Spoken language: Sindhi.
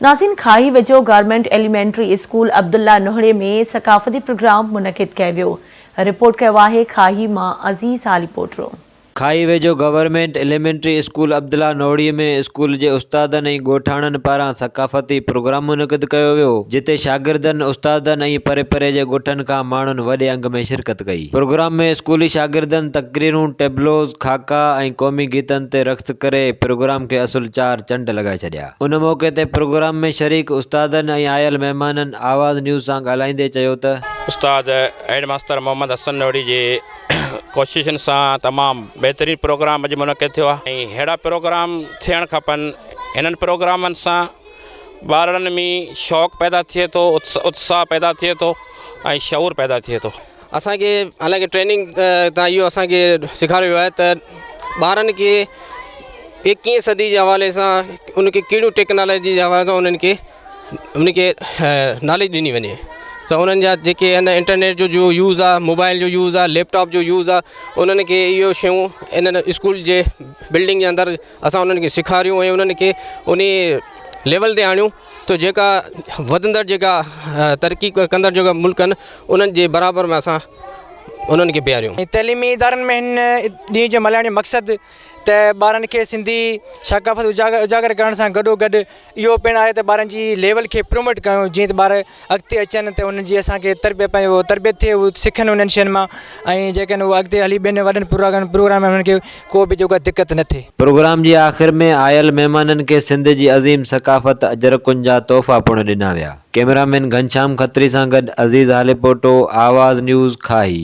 ناظرين کاهي ويجهو گورنمينٽ ايليمينٽري اسڪول عبدالله نوهڙي ۾ ثقافتي پروگرام منعقد ڪيو ويو. رپورٽ ڪيو آهي کاهي مان عزيز هاليپوٽو. کاهي ويجهو government elementary school Abdullah Nohri ۾ school جي استادن ۽ ڳوٺاڻن پاران ثقافتي پروگرام منعقد ڪيو ويو، جتي شاگردن، استادن ۽ پري پري جي ڳوٺن کان ماڻهن وڏي انگ ۾ شرڪت ڪئي. پروگرام ۾ اسڪولي شاگردن تقريرون، ٽيبلوز، خاڪا ۽ قومي گيتن تي رقص ڪري پروگرام کي اصل چار چنڊ لڳائي ڇڏيا. ان موقعي تي پروگرام ۾ شريڪ استادن ۽ آيل مهمانن آواز نيوز سان ڳالهائيندي چيو ته. استاد هيڊ ماستر محمد حسن نوڙي جي ڪوششن سان تمام بهترين پروگرام اڄ منعقد ٿيو آهي ۽ اهڙا پروگرام ٿيڻ کپن هنن پروگرامن سان ٻارڙن ۾ شوق پيدا ٿئي ٿو اتساهه پيدا ٿئي ٿو ۽ شعور پيدا ٿئي ٿو. اسان کي حالانڪه ٽريننگ تان اهو اسان کي سيکاريو ويو آهي ته ٻارن کي ايڪيهين صدي جي حوالي سان ان کي ڪهڙيون ٽيڪنالاجي جي حوالي سان انهن کي ان کي ناليج ڏني وڃي ته انهن جا جيڪي آهن انٽرنيٽ جو جو يوز آهي موبائل جو يوز آهي ليپ ٽاپ جو يوز آهي انهن کي اهو شيون انهن اسڪول جي بلڊنگ جي اندر اسان انهن کي سيکاريون ۽ انهن کي ان ليول تي آڻيون ته جيڪا وڌندڙ جيڪا ترقي ڪندڙ جيڪا ملڪ آهن انهن جي برابر ۾ اسان انهن کي بيهاريون. تعليمي ادارن ۾ هن ڏينهن جو ملهائڻ جو مقصد ته ٻارن کي سنڌي ثقافت اجاگر ڪرڻ سان گڏو گڏ اهو پڻ آهي ته ٻارن جي ليول کي پروموٽ ڪيون جيئن ته ٻار اڳتي اچن ته انهن جي اسان کي تربيت پنهنجو تربيت ٿئي هو سکن انهن شين مان ۽ جيڪڏهن هو اڳتي هلي ٻين وڏن پروگرام پروگرام ۾ انهن کي ڪو به جيڪو دقت نه ٿئي. پروگرام جي آخر ۾ آيل مهمانن کي سنڌ جي عظيم ثقافت اجرڪن جا تحفا پڻ ڏنا ويا. ڪئميرا مين گهنشام کتري سان گڏ عزيز هاليپوٽو، آواز نيوز، کاهي.